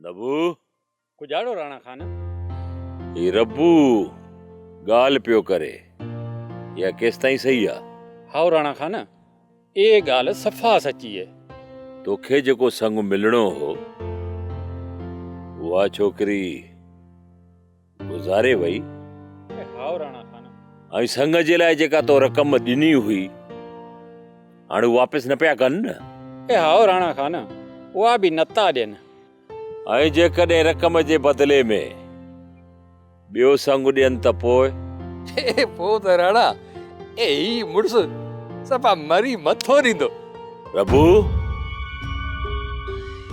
نبو. ڪجاڙو راڻا خان. هي ربو ڳالهه پيو ڪري، اها ڪيستائين صحيح آ؟ هائو راڻا خان، اهي ڳالهه صفا سچي اهي. توکي جيڪو سڱ ملڻو هو، اها ڇوڪري گذاري وئي. هائو راڻا خان. ۽ سڱ جي لاء جيڪا تو رقم ڏني هئي، هاڻي هو واپس نه پيا ڪن نه؟ هائو راڻا خان، اها به نتا ڏين. ۽ جيڪڏهن رقم جي بدلي ۾ ٻيو سڱ ڏين ته پوء؟ پوء ته راڻا، اي هي مڙس صفا مري مٿو ڏيندو. ربو،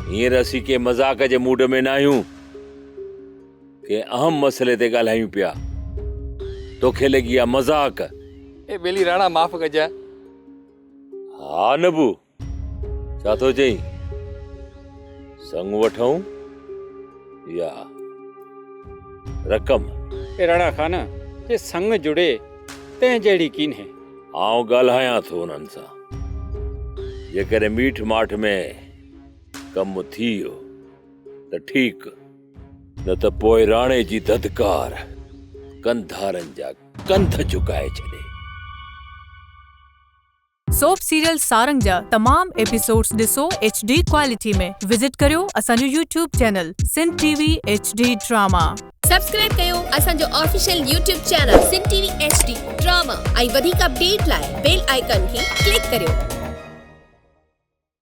هينئر اسين ڪنهن مذاق جي موڊ ۾ ناهيون. ڪنهن اهم مسئلي تي ڳالهايون پيا. توکي لڳي آ مذاق. اي ٻيلي راڻا معاف ڪجانء. ها نبو، ڇا ٿو چئين؟ سڱ وٺون يا رقم؟ اي راڻا خان، جي سڱ جڙي تنهن جهڙي ڪينهي. آئون ڳالهايان ٿو انهن سان. جيڪڏهن ميٺ ماٺ ۾ ڪم ٿي ويو ته ٺيڪ، نه ته پوء راڻي جي ڌڌڪار ڪنڌارن جا ڪنڌ جهڪائي ڇڏي. سوپ سيريل سارنگ جا تمام ايپيسوڊز ڏسو ايڇ ڊي ڪوالٽي ۾ وزٽ ڪريو اسان جو YouTube channel Sindh T V H D drama. Subscribe ڪيو اسان جو official YouTube channel Sindh T V H D drama ۽ وڌيڪ اپڊيٽ لاء بيل آئيڪان کي ڪلڪ ڪريو.